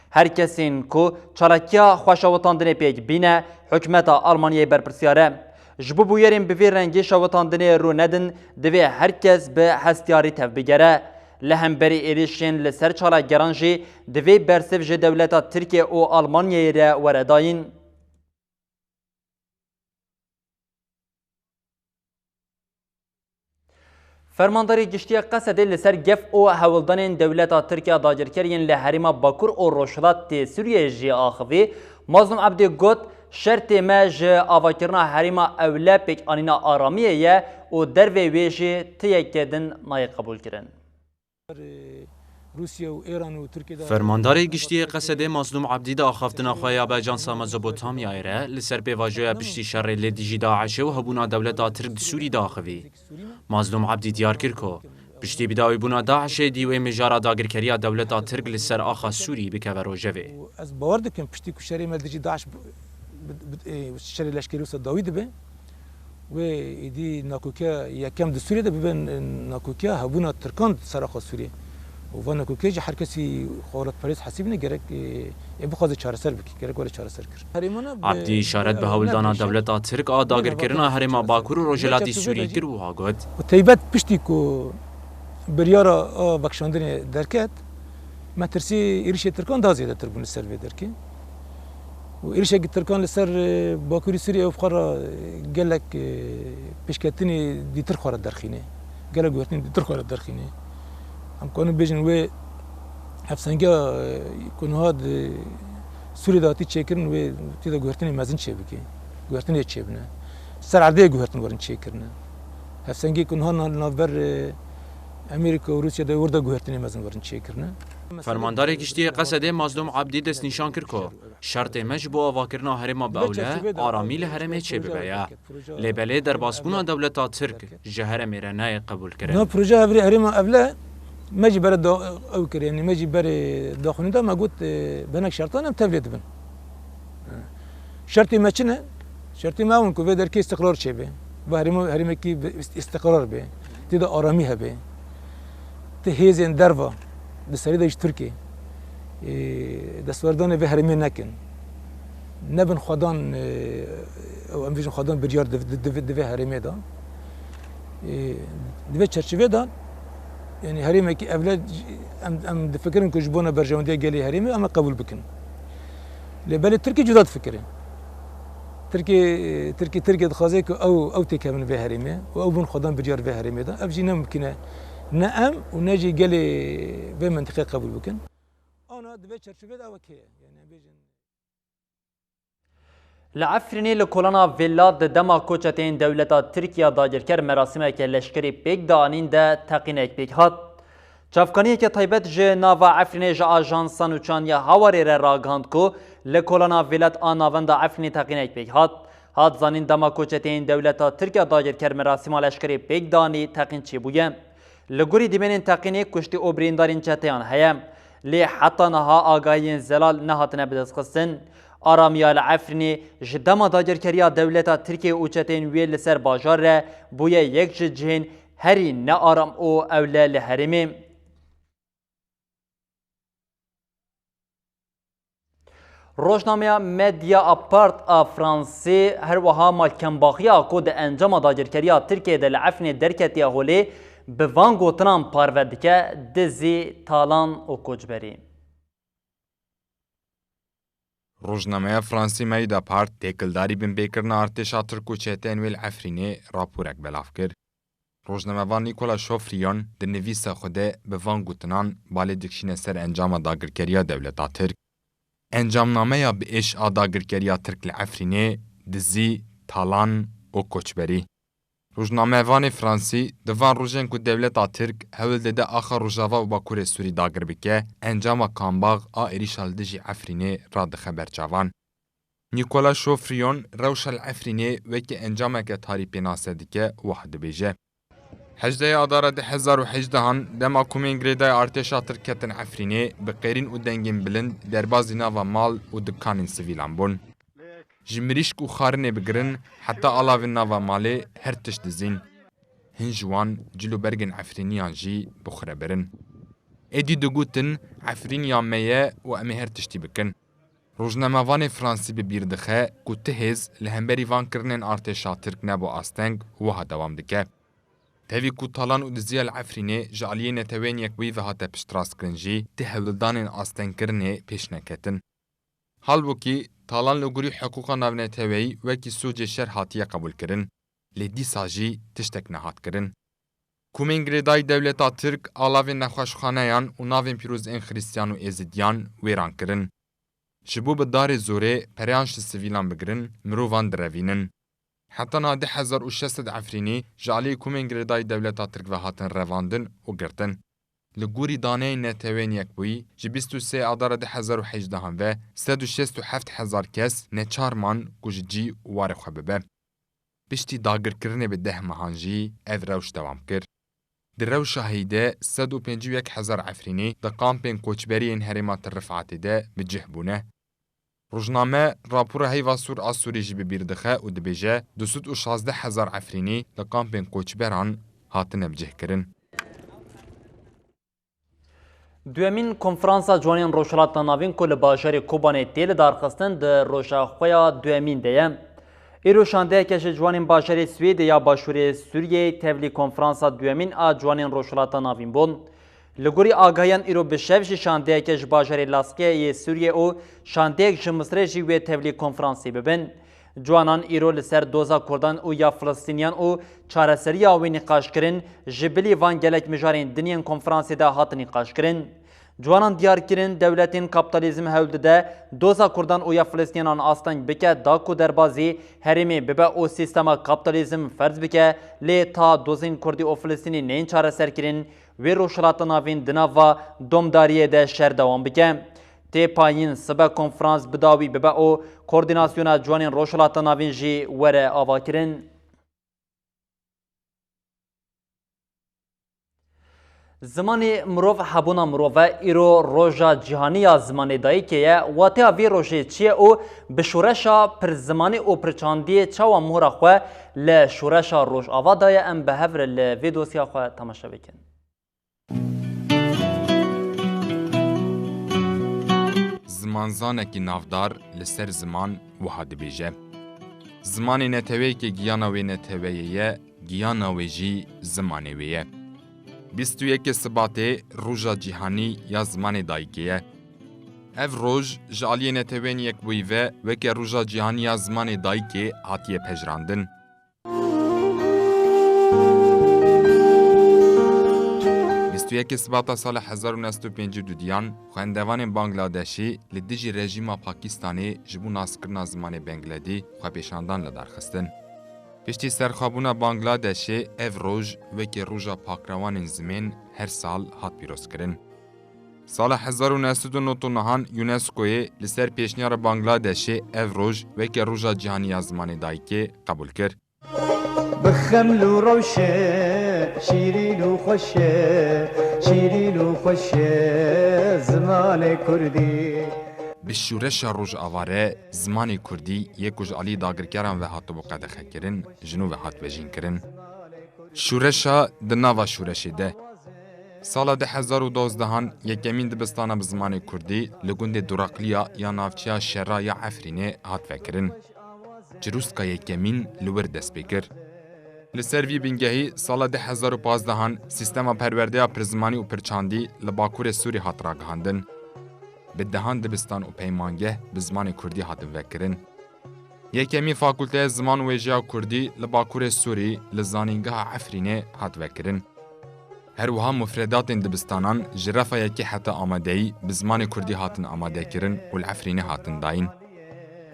Her kesên ku çalakiya xweşewitandinê pêk bîne, hikûmeta Almanyayê berpirsiyar e. Ji bo bûyerên bi vî rengî şewitandinê rû nedin, divê her kes bi hestiyarî tevbigere. Li hemberî êrişên li ser çalakgeran jî divê bersiv ji dewleta Tirkiye û Almanyayê re were dayîn. Fermandarê Giştî yê Qesedê li ser gef û hewldanên dewleta Tirk ya dagirker yên li herêma Bakur û Rojhilatê Sûriyeyê jî axivî. Mazlûm Ebdî got, şertê me ji avakirina herêma ewle pêkanîna aramiyê ye û dervê wê jî ti yekê din nayê qebûlkirin. Rûsya û Êran û Tirkiye de Fermandarê Giştî yê Qesedê Mazlûm Ebdî di axaftina xwe ya bi Ajansa Mezopotamyayê re li ser pêvajoya piştî şerê li dijî DAIŞê û hebûna dewleta Tirk di Sûrî de axivî. Mazlûm Ebdî diyar kir ku piştî bidawîbûna DAIŞê dî wê mijara dagirkeriya dewleta Tirk li ser axa Sûrî bikeve rojevê. Û ez bawer dikim piştî ku şerê me dijî DAIŞ bi, bi, bi, e, şerê leşkerî wisa dawî dibe. Wê êdî nakokiya yekem di Sûriyê de bibe nakokiya hebûna Tirkan di ser axa Sûriyê. Û va nakokiya jî her kesî xelatperêz hesibîne gerek, e, ê bixwaze çareser bike, gerek were çareser kir. Herêmana bi, Abdî îşaret bi hewldana dewleta Tirk a dagirkirina herêma Bakur û Rojhilatî Sûrî kir û wiha got. Û teybet piştî ku biryara a vekişandinê derket, metirsî êrişê Tirkan daha zêdetir bûn li ser vê derkê. Û êrişekî Tirkan li ser, e, Bakurî Sûriyê ew xwe re, e, gelek, e, pêşketinê dîtir xwe re derxîne. Gelek guhertinê dîtir xwe re derxîne. Em kanin bêjin wê hevsengiya, e, ku niha di Sûriyê de hatî çêkirin, wê tê de guhertinê mezin çêbike. Guhertinê çêbine. Ser erdê guhertin werin çêkirine. Hevsengiyê ku niha na-, navber, e, Amerîka û Rûsya de wir de guhertinê mezin werin çêkirine. Fermandarê Giştî yê Qesedê Mazlûm Abdî destnîşan kir ku şertê me ji bo avakirina herêma bi ewle, aramî li herêmê çêbibe ye. Lê belê derbasbûna dewleta Tirk ji herêmê re nayê qebûlkirin. Na proje hevrê herêma ewle me jî bere da-, ew kir, yanî me jî berê daxuyanî da, me got, e, bi hinek şertan em tevlê dibin. Şertê me çi ne? Şertê me ew in ku vê derkê îstiqrar çêbe. Bi herêma-, herêmekî bi îst-, îstiqrar be. Tê de aramî hebe. Ti hêzên derva di serî de ji Tirkê, e, destwerdanê vê herêmê nekin. Nebin xwedan, e, ew em bêjin xwedan biryar di, di, di, di vê herêmê de. E, di vê çerçevê de, yanî herêmekî ewle em, em difikirin ku ji bona berjewendiya gelê herêmê em ê qebûl bikin. Lê belê Tirkî cuda difikire. Tirkî, Tirkî, Tirkî dixwaze ku ew, ew têkevin vê herêmê û ew bin xwedan biryar vê herêmê de. Ev jî ne mimkîn e. Ne em û ne jî gelê vê mentiqê qebûl bikin. Ana di vê çerçevê de ew heye. Yanî em bêjin. Li Efrînê li kolana Villa di dema koçeteyên dewleta Tirk ya dagirker merasîmeke leşkerî pêk de anîn de teqînek pêk hat. Çavkaniyeke taybet ji nava Efrînê ji Ajansa Nûçan ya Hawarê re ragihand ku li kolana Villa a navenda Efrînê teqînek pêk hat. Hat zanîn dema koçeteyên dewleta Tirk ya dagirker merasîma leşkerî pêk de anî teqîn çêbûye. Li gorî dîmenên teqînê kuştî û birîndarên çeteyan heye. Lê heta niha agahiyên zelal nehatine bidestxistin. Aramiya li Efrînê ji dema dagirkeriya dewleta Tirkiyê û çeteyên wê li ser bajar re bûye yek ji cihên herî nearam û ewle li herêmê. Rojnameya Mediapart a Fransê her wiha malkembaxiya ku di encama dagirkeriya Tirkiyê de li Efrînê derketiye holê, bi van gotinan parve dike, dizî, talan û koçberî. Rojnameya Fransî Mediapart têkildarî binpêkirina artêşa Tirk û çeteyên wê li Efrînê raporek belav kir. Rojnamevan Nicolas Chofrion di nivîsa xwe de bi van gotinan balê dikişîne ser encama dagirkeriya dewleta Tirk. Encamnameya bi êş a dagirkeriya Tirk li Efrînê dizî, talan û koçberî. Rojnamevanê Fransî di van rojên ku dewleta Tirk hewl dide axa Rojava û Bakurê Sûrî dagir bike, encama Kambax a êrîşa li dijî Efrînê radixe ber çavan. Nicolas Chaufrion rewşa li Efrînê wekî encameke tarî pênase dike, wiha dibêje: Hejdehê Adara du hezar û hejdehan, dema komên girêdayî artêşa Tirk ketin Efrînê, bi qêrîn û dengên bilind derbazî nava mal û dikanên sivîlan bûn. Ji mirîşk û xarinê bigirin heta alavên nava malê her tişt dizîn. Hin ji wan cil û bergên Efrîniyan jî bi xwe re birin. Êdî digotin, Efrîniya me ye û em ê her tiştî bikin. Rojnamevanê Fransî bi bîr dixe ku ti hêz li hemberî van kirinên artêşa Tirk nebû asteng û wiha dewam dike: Tevî ku talan û diziya li Efrînê ji aliyê Neteweyên Yekbûyî ve hate piştrastkirin jî, ti hewldanên astengkirinê pêş neketin. Halbûkî, talan li gorî hiqûqa navneteweyî wekî sûcê şer hatiye qebûlkirin, lê dîsa jî tiştek nehat kirin. Komên girêdayî dewleta Tirk alavên nexweşxaneyan û navên pîroz ên Xiristiyan û Êzidiyan wêran kirin. Ji bo bi darê zorê pereyan ji sivîlan bigirin, mirovan direvînin. Heta niha du hezar û şeş sed Efrînî ji aliyê komên girêdayî dewleta Tirk ve hatin revandin û girtin. Li gorî daneyên Neteweyên Yekbûyî, ji bîst û sê Adara du hezar û hejdehan ve sed û şêst û heft hezar kes neçar man ku ji cî û warê xwe bibe. Piştî dagirkirinê bi deh mehan jî ev rewş dewam kir. Di rewşa heyî de sed û pêncî û yek hezar Efrînî di kampên koçberî yên herêma Tir Rifatê de bi cih bûne. Rojname rapora Heyva Sûr a Sûrî jî bi bîr dixe û dibêje, du sed û şazdeh hezar Efrînî li kampên koçberan hatine bicihkirin. Duyemîn Konferansa Ciwanên Rojhilata Navîn ku li bajarê Kobanê tê lidarxistin, di roja xwe ya duyemîn de ye. Îro şandeyeke ji ciwanên bajarê Swêdê ya Başûrê Sûriyeyê tevlî Konferansa Duyemîn a Ciwanên Rojhilata Navîn bû. Li gorî agahiyan, îro bi şev jî şandeyeke ji bajarê Laskiyê yê Sûriyê û şandeyek ji Misirê jî wê tevlî konferansê bibin. Ciwanan îro li ser doza Kurdan û ya Filistîniyan û çareseriya wê nîqaş kirin, ji bilî van gelek mijarên din yên konferansê de hatin nîqaş kirin. Ciwanan diyar kirin, dewletên kapitalizm hewl dide doza Kurdan û ya Filistîniyan asteng bike, da ku derbazî herêmê bibe û sîstema kapitalizm ferz bike, lê ta dozên Kurdî û Filistînî neyên çareserkirin, wê Rojhilata Navîn di nava domdariyê de şer dewam bike. Tê payîn sibe konferans bi dawî bibe û Koordînasyona Ciwanên Rojhilata Navîn jî were avakirin. Zimanê mirov hebûna mirov e. Îro Roja Cîhanî ya Zimanê Dayikê ye. Wateya vê rojê çi ye û bi şoreşa pirzimanî û pirçandiyê çawa mohra xwe li şoreşa Rojava daye? Em bi hev re li vê dosya xwe temaşe bikin. Zimanzanekî navdar li ser ziman wiha dibêje: Zimanê neteweyekê giyana wê neteweyê ye, giyana wê jî zimanê wê ye. Bîst û yekê Sibatê Roja Cîhanî ya Zimanê Dayikê ye. Ev roj ji aliyê Neteweyên Yekbûyî ve weke Roja Cîhanî ya Zimanê Dayikê hatiye pejirandin. Bîst û yekê Sibata sala hezar û neh sed û pêncî û dudiyan, xwendevanên Bangladeşî li dijî rejîma Pakistanê ji bo naskirina zimanê Bengledî xwepêşandan li dar xistin. Piştî serxwebûna Bangladeşê ev roj wekî Roja Pakrewanên Zimên her sal hat pîrozkirin. Sala hezar û neh sed û nod û nehan UNESCOyê li ser pêşniyara Bangladeşê ev roj weke Roja Cîhanî ya Zimanê Dayikê qebûl kir. Bi xeml û rewşe, şîrîn û xweş e, şîrîn û xweş e zimanê kurdî. Bi şoreşa Rojava re zimanê kurdî yê ku ji alî dagirkeran ve hatibû qedexekirin, ji nû ve hat vejînkirin. Şoreşa di nava şoreşê de. Sala du hezar û dozdehan yekemîn dibistana bi zimanê kurdî li gundê Duraqliya ya navçeya Şera ya Efrînê hat vekirin. Çirûska yekemîn li wir dest pê kir. Li ser vî bingehî sala du hezar û pazdehan sîstema perwerdeya pirzimanî û pirçandî li Bakurê Sûrî hat ragihandin. Bi dehan dibistan û peymangeh bi zimanê kurdî hatin vekirin. Yekemîn Fakulteya Ziman û Wêjeya Kurdî li Bakurê Sûrî li Zanîngeha Efrînê hat vekirin. Her wiha mufredatên dibistanan ji refa yekê heta amadeyî bi zimanê kurdî hatin amadekirin û li Efrînê hatin dayîn.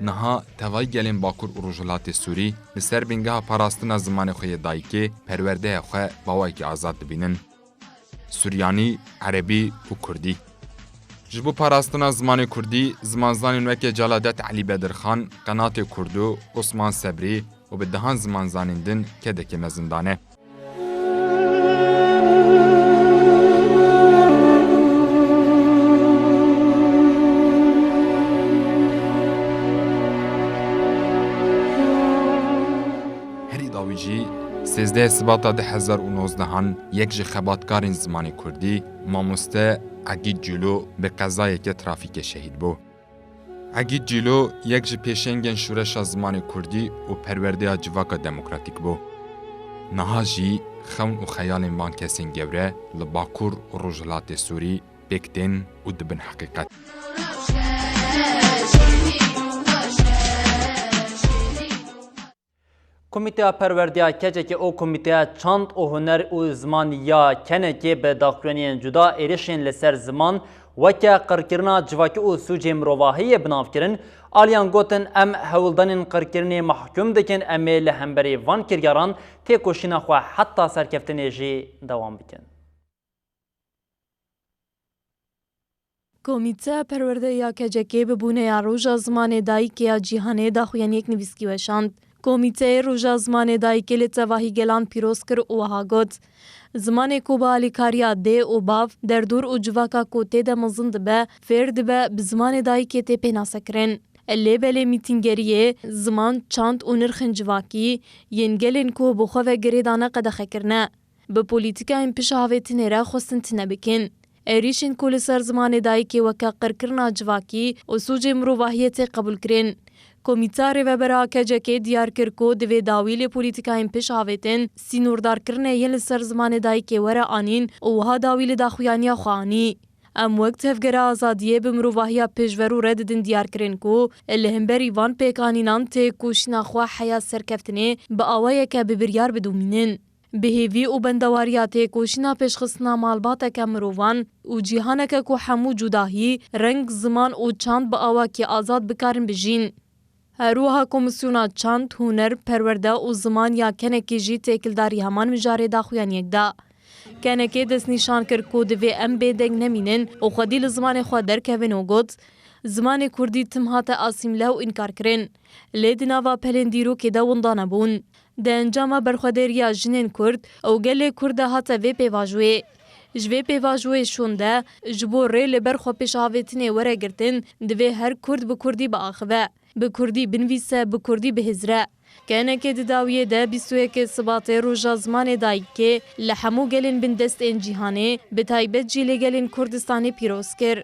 Niha tevayî gelên Bakur û Rojhilatê Sûrî li ser bingeha parastina zimanê xwe yê dayikê perwerdeya xwe bi awayekî azad dibînin. Suryanî, Erebî û Kurdî. Ji bo parastina zimanê Kurdî, zimanzanên weke Celadet Elî Bedirxan, Qenatê Kurdu, Osman Sebrî û bi dehan zimanzanên din kedekê me zindane. Herî dawî jî, sêzdeh Sibata du hezar û nozdehan yek ji xebatkarên zimanê Kurdî, mamoste Egîd Cîlo bi qezayeke trafîkê şehîd bû. Egîd Cîlo yek ji pêşengên şûreşa zimanê Kurdî û perwerdeya civaka demokratîk bû. Niha jî xewn û xeyalên van kesên gewre li Bakur û Rojhilatê Sûrî pêk tên û dibin heqîqet. Komîteya Perwerdeya K C K û Komîteya Çand û Huner û Ziman ya Kenekê bi daxuyaniyên cuda êrişên li ser ziman weke qirkirina civakî û sûcê mirovahiyê bi nav kirin, aliyan gotin, em hewldanên qirkirinê mehkûm dikin, em ê li hemberî van kiryaran têkoşîna xwe heta serkeftinê jî dewam bikin. Komîteya Perwerdeya K C K bi bûneya Roja Zimanê Dayikê ya Cîhanê daxuyaniyek nivîskî weşand. Komîteyê Roja Zimanê Dayikê li tevahî gelan pîroz kir û wiha got, zimanê ku bi alîkariya dê û bav, derdor û civaka ku tê de mezin dibe, fêr dibe, bi zimanê dayikê tê pênasekirin. Lê belê mîtîngeriyê, ziman, çand û nirxên civakî yên gelên ku bi xwe ve girêdane qedexe kirine. Bi polîtîkayên piştavêtinê re xwestin tune bikin. Êrîşên ku li ser zimanê dayikê weke qirkirina civakî û sûcê mirovahiyê tê qebûlkirin. Komîteya Rêvebera K C K diyar kir ku divê dawî li polîtîkayên piştavêtin, sînordarkirinê yên li ser zimanê dayikê were anîn û wiha dawî li daxuyaniya xwe anî. Em wek Tevgera Azadiyê bi mirovahiya pêşverû re didin diyarkirin ku li hemberî van pêkanînan têkoşîna xwe heya serkeftinê bi awayeke bi biryar bidomînin. Bi hêvî û bendewariya têkoşîna pêşxistina malbateke mirovan û cîhaneke ku hemû cudahî, reng, ziman û çand bi awakî azad bikarin bijîn. Her wiha Komîsyona Çand, Huner, Perwerde û Ziman ya Kenekê jî têkildarî heman mijarê daxuyaniyek da. Kenekê destnîşan kir ku divê em bêdeng nemînin û xwedî li zimanê xwe derkevin û got, zimanê kurdî tim hate asîmle û înkarkirin. Lê di nava pelên dîrokê de winda nebûn. Di encama berxwedêriya jinên kurd û gelê kurd de hate vê pêvajoyê. Ji vê pêvajoyê şûnde, ji bo rê li ber xwepêşavêtinê were girtin, divê her kurd bi kurdî biaxive, bi kurdî binivîse, bi kurdî bihizre. Kenekê di dawiyê de bîst û yekê Sibatê Roja Zimanê Dayikê li hemû gelên bindest ên cîhanê, bi taybet jî li gelên Kurdistanê pîroz kir.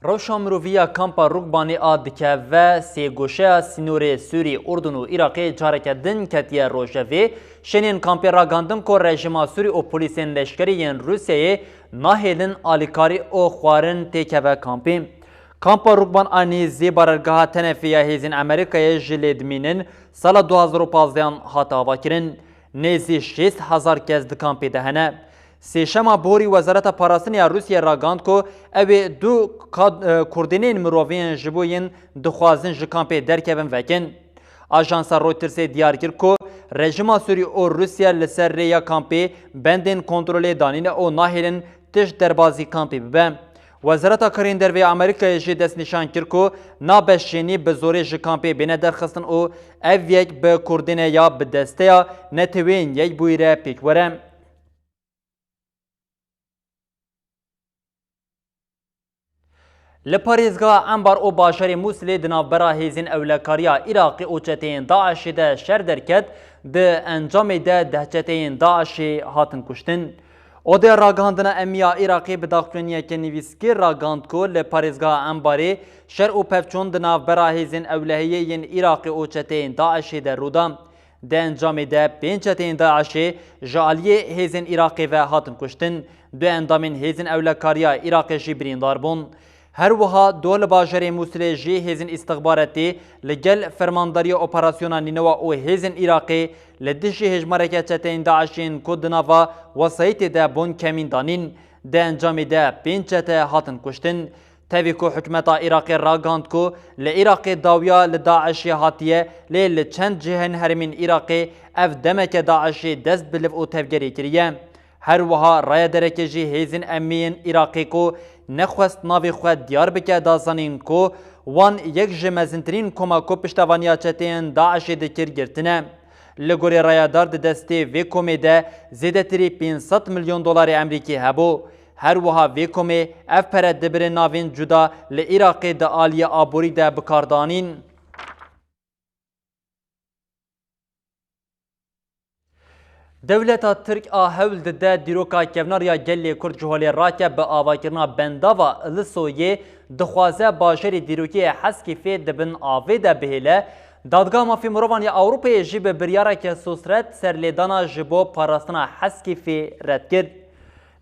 Rewşa mirovî ya kampa Rûkbanê a dikeve sêgoşeya sînorê Sûrî, Urdun û Iraqê careke din ketiye rojevê. Şênên kampê ragandin ku rejîma Sûrî û polîsên leşkerî yên Rûsyayê nahêlin alîkarî û xwarin têkeve kampê. Kampa Rûkban a nêzî barergeha tenefê ya hêzên Amerîkayê ji lê dimînin sala du hazar û pazdehan hate avakirin. Nêzî şêst hezar kes di kampê de hene. Sêşema borî Wezareta Parastinê ya Rûsyayê ragihand ku ew ê du kad-, e, kurdênên mirovî yên ji bo yên dixwazin ji kampê derkevin vekin. Ajansa Reutersê diyar kir ku rejîma Sûrî û Rûsya li ser rêya kampê bendên kontrolê danîne û nahêlin tişt derbazî kampê bibe. Wezareta Karên Derve ya Amerîkayê jî destnîşan kir ku nabe şênî bi zorê ji kampê bêne derxistin û ev yek bi kurdêne ya bi desteya Neteweyên Yekbûyî re pêk were. Li parêzgeha Enbar û bajarê Mûsilê di navbera hêzên ewlekariya Iraqê û çeteyên DAIŞê de şer derket, di encamê de deh çeteyên DAIŞê hatin kuştin. Odeya Ragihandina Emnî ya Iraqê bi daxuyaniyeke nivîskê ragihand ku li parêzgeha Enbarê şer û pevçûn di navbera hêzên ewlehiyê yên Iraqê û çeteyên DAIŞê de rû da. Di encamê de pênc çeteyên DAIŞê ji aliyê hêzên Iraqê ve hatin kuştin, du endamên hêzên ewlekariya Iraqê jî birîndar bûn. Her wiha doh li bajarê Mûsilê jî hêzên îstixbaratî li gel Fermandariya Operasyona Nînewa û hêzên Iraqê li dijî hêjmareke çeteyên DAIŞê yên ku di nava wesayîtê de bûn kemîn danîn. Di encamê de pênc çete hatin kuştin. Tevî ku hikûmeta Iraqê ragihand ku li Iraqê dawiya li DAIŞê hatiye, lê li çend cihên herêmên Iraqê ev demeke DAIŞê dest bi liv û tevgerê kiriye. Her wiha rayedereke jî hêzên emnî yên Iraqê ku nexwest navê xwe diyar bike, da zanîn ku wan yek ji mezintirîn koma ku piştevaniya çeteyên DAIŞê dikir, girtine. Li gorî rayedar di destê vê komê de zêdetirî pênc sed milyon dolarê Emerîkî hebû. Her wiha vê komê ev pere dibire navên cuda li Iraqê di aliyê aborî de bikardanîn. Dewleta Tirk a hewl dide dîroka kevnar ya gelê Kurd ji holê rake, bi avakirina bendava Ilisoyê dixwaze bajarê dîrokî yê Heskîfê di bin avê de bihêle. Dadgeha Mafê Mirovan ya Ewropayê jî bi biryareke sosret serlêdana ji bo parastina Heskîfê red kir.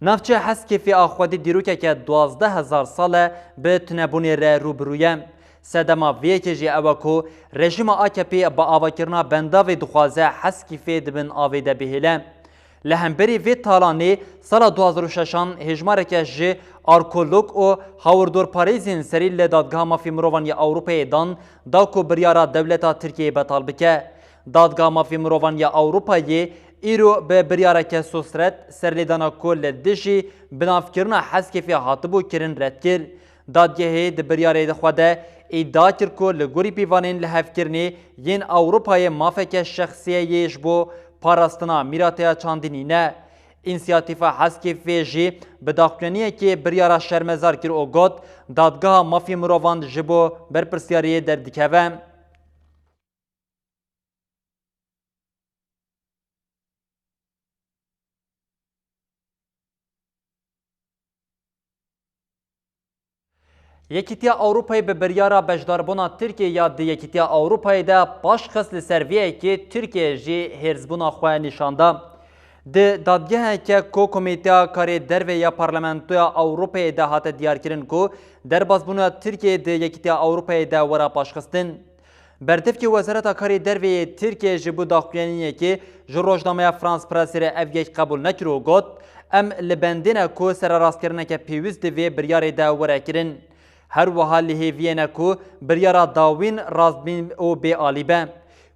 Navçeya Heskîfê a xwedî dîrokeke duwazdeh hezar sal e bi tunebûnê re rû bi rû ye. Sedema vê yekê jî ew e ku rejîma A K P bi avakirina bendavê dixwaze Heskîfê di bin avê de bihêle. Li hemberî vê talanê, sala du hazar û şeşan hêjmareke ji arkeolog û hawirdorparêzên serî li Dadgeha Mafê Mirovan ya Ewropayê dan, da ku biryara dewleta Tirkiyeyê betal bike. Dadgeha Mafê Mirovan ya Ewropayê îro bi biryareke sosret serlêdana ku li dijî binavkirina Heskîfê hatibû kirin red kir. Dadgehê di biryarê xwe de îdia kir ku li gorî pîvanên lihevkirinê yên Ewropayê mafeke şexsî ye yê ji bo parastina mîrateya çandî nîne. Însiyatîfa Heskîfê jî bi daxuyaniyekê biryara şermezar kir û got, Dadgeha Mafê Mirovan ji bo berpirsyariyê derdikeve. Yekîtiya Ewropayê bi biryara beşdarbûna Tirkiyê ya di Yekîtiya Ewropayê de paşxist, li ser vê yekê Tirkiye jî hêrsbûna xwe nîşan da. Di dadgeheke ku Komîteya Karê Derve ya Parlamentoya Ewropayê de hate diyarkirin ku derbasbûna Tirkiyê di Yekîtiya Ewropayê de were paşxistin. Berdevkê Wezareta Karê Derve yê Tirkiyê ji bo daxuyaniyekê ji rojnameya France Presse re ev yek qebûl nekir û got, Em li bendê ne ku sererastkirineke pêwîst di vê biryarê de were kirin. Her wiha li hêviyê ne ku biryara dawîn rastbîn û bêalî be.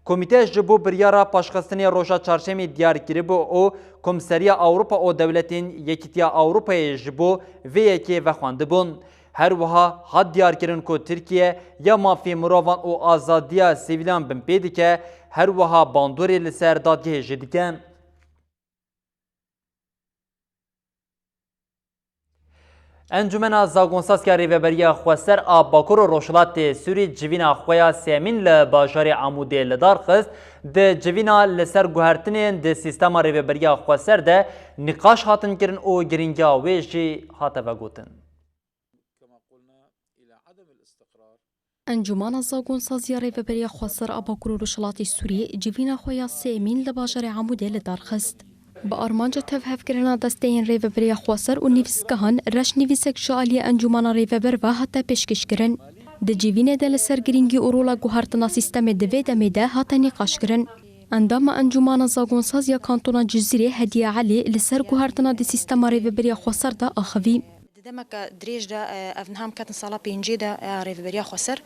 Komîte ji bo biryara paşxistinê roja çarşemê diyar kiribû û Komseriya Ewropa û dewletên Yekîtiya Ewropayê ji bo vê yekê vexwendibûn. Her wiha hat diyarkirin ku Tirkiye ya mafê mirovan û azadiya sivîlan binpê dike, her wiha bandorê li ser dadgehê jî dike. Encûmena Zagonsaz ya Rêveberiya Xweser a Bakur û Rojhilatê Sûrî civîna xwe ya sêyemîn li bajarê Amûdê li dar xist. Di civîna li ser guhertinên di sîstema rêveberiya xweser de nîqaş hatin kirin û girîngiya wê jî hate vegotin. Encûmana Zagonsaziya Rêveberiya Xweser a Bakur û Rojhilatê Sûriyê civîna xwe ya sêyemîn li bajarê Amûdê li dar xist. Bi armanca tevhevkirina desteyên Rêveberiya Xweser û nivîsgehan, reşnivîsek ji aliyê Encûmana Rêveber ve hate pêşkêşkirin. Di civînê de li ser girîngî û rola guhertina sîstemê di vê demê de hate nîqaşkirin. Endama Encûmana Zagonsaz ya Kantona Cizîrê Hediye Elî li ser guhertina di sîstema Rêveberiya Xweser de axivî. Di demeke dirêj de, e, ev niha em ketin sala pêncê de, e, Rêveberiya Xweser,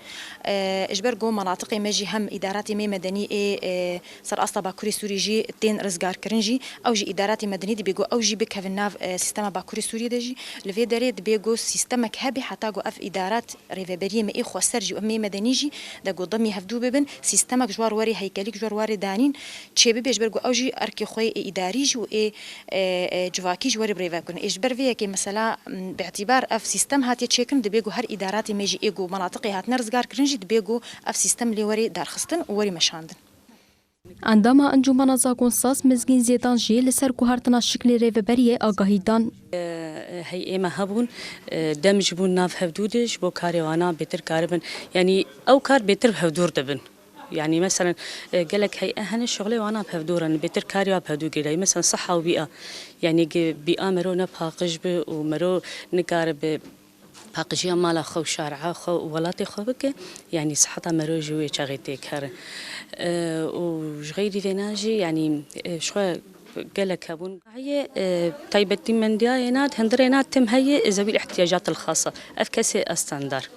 e, ji ber ku menatiqê me jî hem îdaratê me medenî ê, e, ser asta Bakurê Sûrî jî tên rizgarkirin jî, ew jî îdaratê medenî dibê ku ew jî bikevin nav, e, sîstema Bakurê Sûriyê de jî. Li vê derê dibê ku sîstemek hebe heta ku ev îdarat rêveberiyê me ê xweser jî û em ê medenî jî de ku demî hevdû bibin, sîstemek ji war werê heykelîk ji war warê danîn çêbibe, ji ber ku ew jî erkê xwe yê ê îdarî jî û ê, e, e, civakî ji werê birêve bikin. Ê ji ber vê yekê mesela, m, bi îtîbar ev sîstem hatiye çêkirin, dibê ku her îdaratê me jî ê ku menatiqê hatine rizgar kirin jî dibê ku ev sîstem lê werê darxistin û werê meşandin. Endama Encûmana Zagonsaz Mizgîn Zêdan jî li ser guhertina şiklê rêveberiyê agahî dan. Hey ê me hebûn, dem ji bûn nav hevdû de ji bo karê wana bêtir karibin. Yanî ew kar bêtir bi hevdûr dibin. Yanî meselen, gelek hey'e hene şixulê wana bi hevdû re ne, bêtir karê wa bi hevdû girayî. Meselen siha û bî'a. Yanî bî'a mero ne paqij bi û mero nikaribe paqijiya mala xwe û şaria xwe û welatê xwe bike, yanî siheta mero jî wê çaxê têk here. E, û ji xeyrî vêna jî, yanî, e, ji xwe Gelek hebûn. Heye, e, taybetî mendiyayê na, hundirê na tim heye, e, zewîl ihtiyacat el xasa. Ev kesê estendar.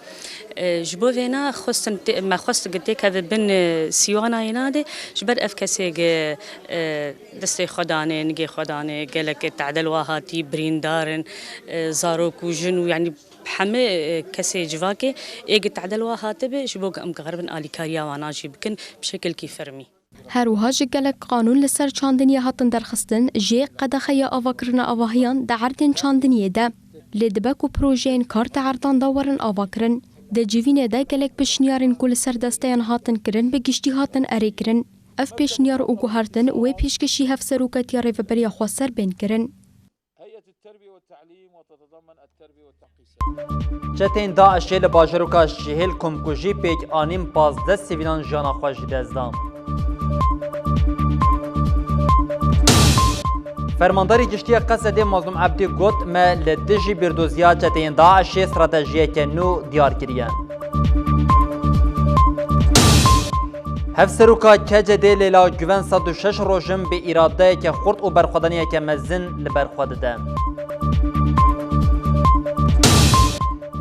E, ji bo vêna xwestin tê-, me xwest gi têkeve bin, e, sîwana yê nadê, ji ber ev kesê gi, e, destê xwe danê, nigê xwe danê, gelek tedel wa hatî, birîndar in, e, zarok û jin û, yanî, hemê, e, kesê civakê ê gi tedel wa hatibe, ji bo gi em kaxiribin alîkariya wana jî bikin bi şekilkî fermî. Her wiha ji gelek qanûn li ser çandiniyê hatin derxistin, jê qedexeya avakirina avahiyan di erdên çandiniyê de. Lê dibe ku projeyên kar di erdan de werin avakirin. Di civînê de gelek pêşniyarên ku li ser desteyan hatin kirin, bi giştî hatin erêkirin. Ev pêşniyar û guhertin wê pêşkêşî Hevserokatiya Rêveberiya Xweser bên kirin. هيئة التربية والتعليم وتتضمن التربية والتنقيص. Çeteyên DAIŞê li bajaroka Şihêl komkujî pêk anîn, pazdeh sivîlan jiyana xwe ji dest dan. Fermandarê Giştî ya Qesedê Mazlûm Ebdî got, me li dijî bîrdoziya çeteyên DAIŞê stratejiyeke nû diyar kiriye. Hevseroka KCD'ê Leyla Guven sed û şeş roj in bi îradeyeke xurt û berxwedaniyeke mezin li ber xwe dide.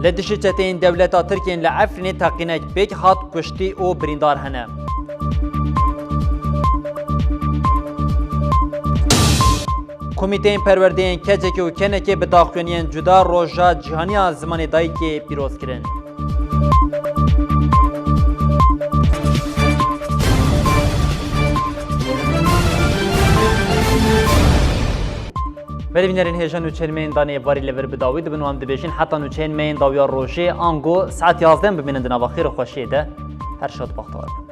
Li dijî çeteyên dewleta Tirkiyê li Efrînê teqînek pêk hat, kuştî û birîndar hene. Komîteyên perwerdeyên KCK û KNK'ê bi daxuyaniyên cuda Roja Cîhanî ya Zimanê Dayikê pîroz kirin. Belê bînerên hêja, nûçeyên me yên danê êvarî li vir bi dawî dibin û em dibêjin heta nûçeyên me yên dawiya rojê, ango saet yazdeh bimînin di nava xêr û xweşiyê de. Her şad, bextewar bin.